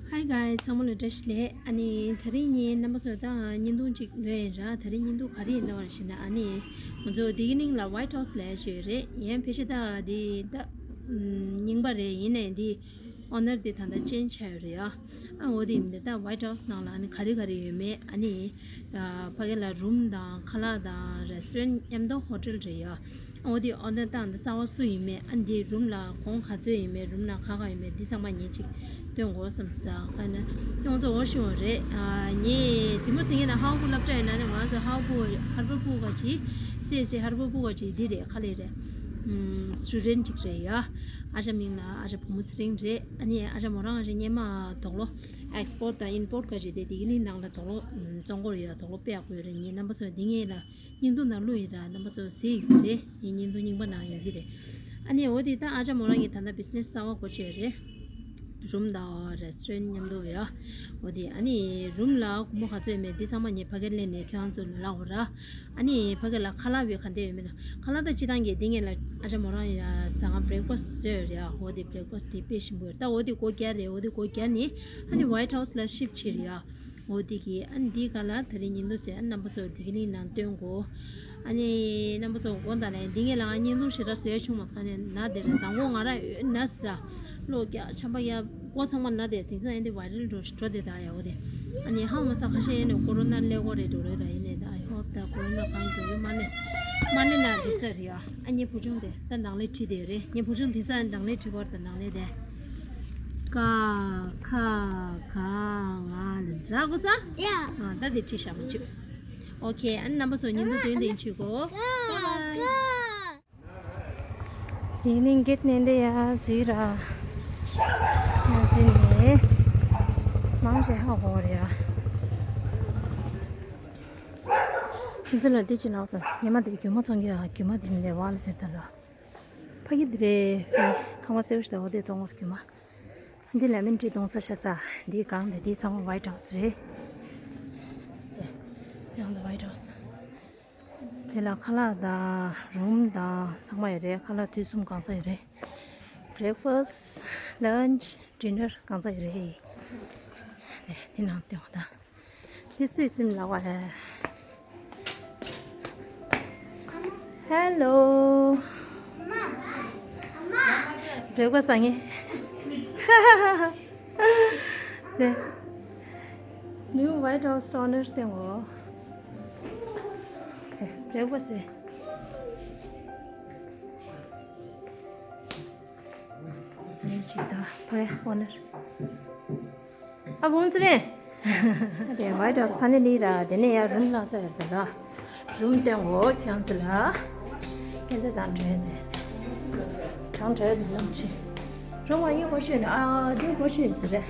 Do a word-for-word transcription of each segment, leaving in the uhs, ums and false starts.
Hi guys, ཚང་མ་ལ་བཀྲ་ཤིས་བདེ་ལེགས། ཨ་ནི་དེ་རིང་ངས་རྣམ་པ་ཚོ་ད་བརྙན་ཐུང་ཅིག་ལོས་ཡིན་ར། དེ་རིང་བརྙན་ཐུང་ག་རེ་ཡིན་ལབ་པ་ཞེ་ན། ཨ་ནི་ང་ཚོ་དེ་གི་ནང་ལ་White House་ལབ་ཡ་ཅིག་ཡོད་རེད། ཡན་ཕལ་ཆེར་ད་དེ་ད་རྙིང་པ་རེད། ཡིན་ནའི་དེ་ཨོ་ནར་དེ་ད་ལྟ་ཅེན་ཇི་བྱས་ཡོད་རེད་ཡ། ཨ་འོ་དེ་ཡིན་དེ་ད་White House་ནང་ལ་ཨ་ནི་ག་རེ་ག་རེ་ཡོད་མེད། ཨ་ནི་ཕ་གི་ལ་རུམ་དང་ཁ་ལག་དང་རེ་སི་ཊོ་རན་མཉམ་དུ་ཧོ་ཊེལ་རེད་ཡ། འོ་དེ་ཨོ་ནར་དང་དེ་གསར་པ་སུ་ཡིན་མེད། ཨ་འདི་རུམ་ལ་གོང་ག་ཚོད་ཡིན་མེད། རུམ་ནང་ག་ག་ཡིན་མེད། འདི་ཚང་མ་ངས་ཅིག་སྟོན་དགོས་བསམ་ས། ཨ་ནི་ཡོངས་རྫོགས་འོ་ཤི་འོ་རེད། ཨ་ངས་གཟིགས་མོ་གཟིགས་མཁན་ན་ཧ་གོ་སློབ་གྲྭ་ཡིན་ན་ནི་ང་ཚོ་ཧ་གོ་ཧར་བར་པུ་ག་ཅིག་སི་སི་ཧར་བར་པུ་ག་ཅིག་འདི་རེད། ག་ལེ་རེད། ཨམ་སི་ཊུ་ཌེན་ཊི་ཅིག་རེད་ཡ། ཨ་ཅག་མིང་ལ་ཨ་ཅག་བུ་མོ་ཚེ་རིང་རེད། ཨ་ནི་ཨ་ཅག་མོ་རང་ཨ་ཅག་སྔོན་མ་དོག་ལོ་ཨེག་སི་པོར་ཊི་དང་ཨིམ་པོར་ཊི་ག་ཅིག་དེ་དེ་གི་ནི་ནང་ལ་དོག་ལོ་བཙོང་གི་ཡོད། དོག་ལོ་དཔེ་ཡག་པོ་ཡོད་རེད། ངས་རྣམ་པ་ཚོ་འདི་ངེད་ལ་བརྙན་ཐུང་ནང་བླུགས་ཡིན་ར། རྣམ་པ་ཚོ་གཟིགས་ཡོད་རེད། ངའི་བརྙན་ཐུང་རྙིང་པ་ནང་ཡོད་ཀྱི་རེད། ཨ་ནི་འོ་དེ་ད་ཨ་ཅག་མོ་རང་གིས་ད་ལྟ་བི་ཛི་ནེ་སི་གསར་པ་སྒོ་ཕྱེ་རེད། རུམ་དང་རེ་སི་ཊོ་རན་མཉམ་དུ་ཡ། འོ་དེ་ཨ་ནི་རུམ་ལ་སྒོར་མོ་ག་ཚོད་ཡོད་མེད་འདི་ཚང་མ་ངས་ཕ་གིར་སླེབས་ནས་ཁྱོད་རང་ཚོ་ལ་ལབ་དགོས་ར། ཨ་ནི་ཕ་གི་ལ་ཁ་ལག་བས་ག་འདྲ་ཡོད་མེད་ན། ཁ་ལག་ད་སྤྱི་བཏང་གི་འདི་ངེད་ལ་ཨ་ཅག་མོ་རང་ཡ་ཟ་ང་བྷི་རེག་ཕ་སི་ཊི་བཟོས་ཡོད་རེད་ཡ། འོ་དེ་བྷི་རེག་ཕ་སི་ཊི་དེ་དཔེ་ཞིམ་པོ་ཡོད། ད་འོ་དེ་སྒོ་བརྒྱབ་རེད། འོ་དེ་སྒོ་བརྒྱབ་ནས་ཨ་ནི་ཝའིཊ་ཧའུ་སི་ལ་ཤིབ་ཕྱིར་ཡ། འོ་དེ་གི་ཨ་ནི་འདི་ག་ལ་དེ་རིང་ཉིན་ཐོ་ཟེར། ཨ་ནི་རྣམ་པ་ཚོ་འདི་གི་ལིང་ནང་སྟོན་དགོས། ཨ་ནི་རྣམ་པ་ཚོ་དགོངས་དག་ལན་འདི་ངེད་ལ་ཨ་བརྙན་ཐུང་ཞེ་དྲག་བཟོས་བྱུང་མ་སོང་། ཨ་ནི་ན་དེ་རེད། དང་པོ་ང་རང་ན་ཟེར་ལོ་རྒྱག་ཆམ་པ་ཡ། སྒོ་ཚང་མ་ན་དེ་དེང་སང་ཡིན་དེ་ཝའི་རལ་འགྲོ་འགྲོ་དེ་ད་ཡ། འོ་དེ་ཨ་ནི་ཧང་མ་ས་ཁ་ཤས་ཡིན་ནས་ཀོ་རོ་ན་ཀླད་ཀོར་རེད་འགྲོ་རེད། ད་ཡིན་ནས་ད་ཡ་ཧོབ་ད་ཀོ་རོ་ན་གང་འགྲོ་ཡོད་མ་ནི་མ་ནི་ན་འདྲི་ས་རེད་ཡ། ཨ་ནི་བུ་ཆུང་དེ་ད་ནང་ལས་ཁྲིད་དེ་ཡོད་རེད། ངའི་བུ་ཆུང་དེང་སང་ནང་ལས་ཁྲིད་པར་ད་ནང་ལས་དེ་ཀ་ཁ་ག་ང་ལ་འདྲ་གོ་ས་ཡ། ཨ་ད་དེ་ཁྲིད་བཞག་མ་བཅུག་ཨོ་ཁེ། ཨ་ནི་རྣམ་པ་ཚོ་ཉིན་དུ་དོན་དེ་ཡིན་ཆུ་གོ། Bye bye. དེ་ནི་གེད་ནས་འདི་ཡ་འཛུལ་ར། ཡ་འཛུལ་ནས་མང་ཆེ་ཧ་གོ་རེད་ཡ། ཁྱེད་ཚོ་ལ་འདི་ཅི་ལབ་དང་། ཉི་མ་འདིར་རྒྱུ་མ་ཚོང་རྒྱུ་ཡ། རྒྱུ་མ་འདིར་འདི་བ་ལ་ཕེབས་ད་ལ། ཕ་གི་འདི་རེད། ཁང་བ་སེར་ཞིག་ད་འོ་དེ་གཏོང་བར་རྒྱུ་མ། འདི་ལ་མིན་ཏྲི་གཏོང་ས་ཤ་ཚ། འདི་གང་དེ་འདི་ཚང་མ་ཝའིཊ་ཧའུ་སི་རེད། ཡང་ད་ཝའིཊ་ཧའུ་སི། དེ་ལ་ཁ་ལག་དང་རུམ་དང་ཚང་མ་ཡོད་རེད། ཁ་ལག་དུས་གསུམ་གང་ཚ་ཡོད་རེད། བྷི་རེག་ཕ་སི་ཊི། ལན་ཆི། ཌི་ནར་གང་ཚ་ཡོད་རེད། ནས་འདི་ནང་སྟོན་བ་དང་། འདི་སུས་སིམ་ལ་བ་རེད། ཧེ་ལོ། བྷི་རེག་ཕ་སི་ཊི་ཟ་ངེ། ནེའུ་ཝའིཊ་ཧའུ་སི་ཨོ་ནར་སྟོན་འོ། བྷི་རེག་ཕ་སི་ཊི། ནེའུ་ཅིག་ད་ཕ་ཡ་ཨོ་ནར། ཨ་བོང་ཙི་རེད། དེ་ཝའིཊ་ཧའུ་སི་ཕ་ནི་ལི་ར། དེ་ནས་ཡ་རུམ་ལ་ཚ་ཡོད་དེ་ལ། རུམ་སྟོན་འོ་ཁྱེད་ཚོ་ལ། ཁྱེད་ཚོ་ཚང་བྲོས་ནས། གྲང་བྲོས་ནས་ལམ་ཆེ། རུམ་བ་ཡོད་གོ་ཤོད་ནས། ཨ་དེ་གོ་ཤོད་ཟེར་རེད།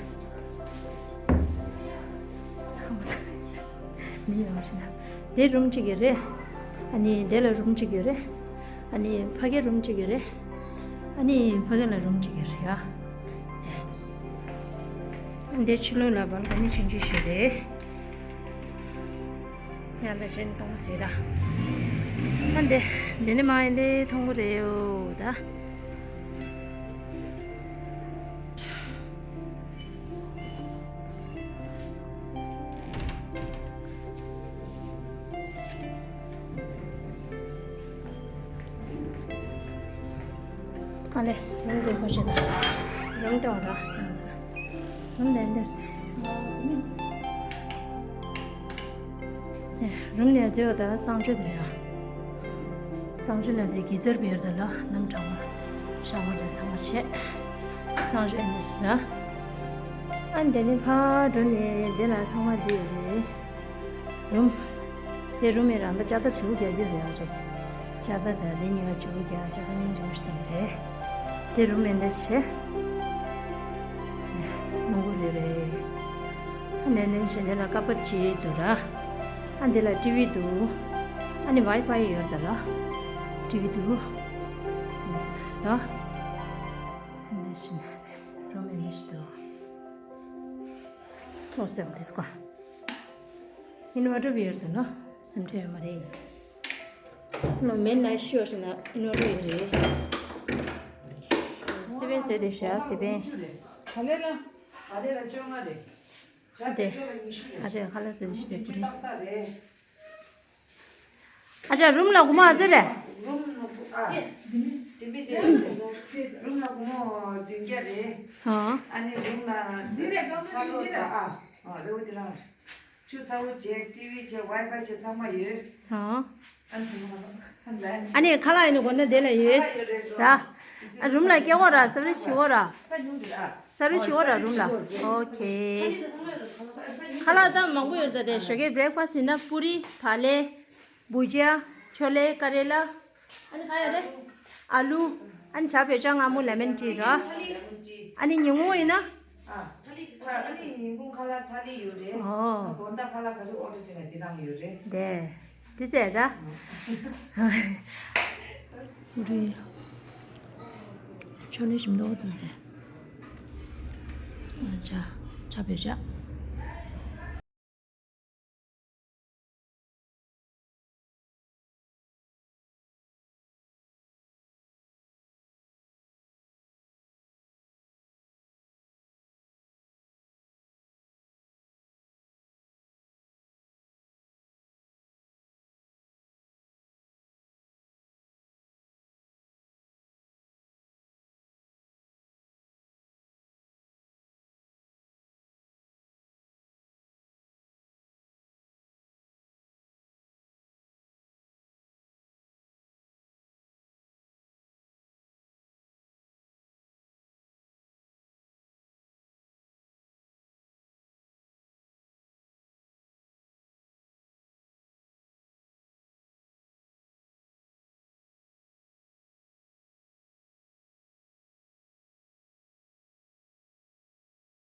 མི་ཡོང་ཞིག་ན། དེ་རུམ་གཅིག་ཡོད་རེད། ཨ་ནི་དེ་ལ་རུམ་གཅིག་ཡོད་རེད། ཨ་ནི་ཕ་གི་རུམ་གཅིག་ཡོད་རེད། ཨ་ནི་ཕ་གི་ལ་རུམ་གཅིག་ཡོད་རེད་ཡ། འདི་ཕྱི་ལོགས་ལ་བལ་ཀ་ནི་ཆུང་ཆུང་ཞིག་རེད། ཡང་ད་ཅན་གཏོང་ཟེར་ད། ཨ་འདི་འདི་ནི་མ་ཡིན་ཏེ་མཐོང་གི་རེད་ཡོ་ད། ཨ་ལེ། རུམ་དེ་ཁོ་ཤེས་ད། རུམ་དེ་འོང་ར། རུམ་དེ་འོང་ར། རུམ་དེ་འདིར། རུམ་ནས་བརྗོད་ད་གསང་སྤྱོད་དུ་ཡ། གསང་སྤྱོད་ལ་དེ་གི་ཟེར་བེར་དུ་ལ་ནམ་གྲང་བ་ཤ་བ་ལ་ཚང་མ་བྱས། གསང་སྤྱོད་འདི་ཟ། ཨ་འདི་ནི་ཕ་འགྲོ་ནས་འདི་ལ་ཚང་མ་འདི་རེད། རུམ། དེ་རུམ་མེད་རང་ད་ལྕགས་དར་བྱུག་རྒྱག་རྒྱུ་རེད་ཨ་ཅག་ལྕགས་དར་དང་དེ་གཉིས་ཀ་བྱུག་རྒྱག་ལྕགས་དར་གཉིས་བྱུག་ཞིག་དེ་རེད། དེ་རུམ་མེད་འདི་བྱས། རླུང་བུ་རེ་རེ། ཨ་ནེ་ནེ་ཞེ་ནེ་ལ་ཀ་པར་ཅི་འདུག་ར། ཨ་འདི་ལ་ཊི་ཝི་འདུག་ཨ་ནི་ཝའི་ཕའི་ཡོད་ད་ལ། ཊི་ཝི་འདུག་ཨ་ནི་ས་ར། ཨ་ནེ་ཞེ་ནེ་ལ་རུམ་མེད་འདི་ཞིག་འདུག་ཨོ་སེ་འདི་སྐོ། ཨིན་ཝར་ཊར་བི་ཡར་དུ་ནོ། སེམས་ཁྲལ་ཡོད་མ་རེད། ལོ་མེད་ན་ཤི་བ་ཞིག་ན་ཨིན་ཝར་ཊར་ཡོད་རེད། སི་པན་ཟེར་དེ་ཤ་སི་པན། ག་ལེ་ལ། ཨ་རེ་ལ་བཅོ་ལྔ་རེད། ཇ་དེ་བཅོ་ལ་ཉི་ཤུ་རེད། ཨ་ཅེ་ཁ་ལག་ཟེར་ཞིག་དེ་ཉི་ཤུ་ཏག་ཏག་རེད། ཨ་ཅེ་རུམ་ལ་སྒོར་མོ་ཨ་ཙི་རེད། རུམ་ནོ་བུ་ཨ། དེ་མི་དེ་རུམ་ལ་སྒོར་མོ་བདུན་བརྒྱ་རེད། ཨ་ནི་རུམ་ལ་ཚ་ལོ་ད་ཨ། རེ་བོ་དེ་རང་། ཆུ་ཚ་བོ་བྱས། ཊི་ཝི་བྱས། ཝའི་ཕའི་བྱས། ཚང་མ་ཡོད། ཨ་ནི་ཁ་ལག་ཡིན་ནོ་གོ་ན་དེ་ལ་ཡོད་ར། ཨ་རུམ་ལ་སྐྱེ་བོ་ར་ས་རི་ཤི་བོ་ར། ས་རི་ཤི་བོ་ར་རུམ་ལ། ཨོ་ཁེ། ཁ་ལག་ད་མང་པོ་ཡོད་ད། དེ་ཞོགས་ཀའི་བྷི་རེག་ཕ་སི་ཡིན་ན་པུ་རི། བག་ལེབ། བུ་ཇ། ཆོ་ལེ། ཀ་རེ་ལ། ཨ་ནི་ག་ཡོད་རེད། ཨ་ལུ། ཨ་ནི་ཇ་བོད་ཇ། མངར་མོ། ལེ་མོན་ཊི་ར། ཨ་ནི་ཉིན་གུང་ཡིན་ན། ཨ་ཁ་ཨ་ནི་ཉིན་གུང་ཁ་ལག་ཐ་ལི་ཡོད་རེད། ཨོ། དགོང་དག་ཁ་ལག་ག་རེ་ཨོ་ཌར་བྱས་ན་དེ་རང་ཡོད་རེད། དེ་དེ་ཟེར་ད། ཨུ་རེད། ཆོ་ལེ་ཞིམ་མདོག་འདུག་དེ། ཇ། ཇ་བོད་ཇ།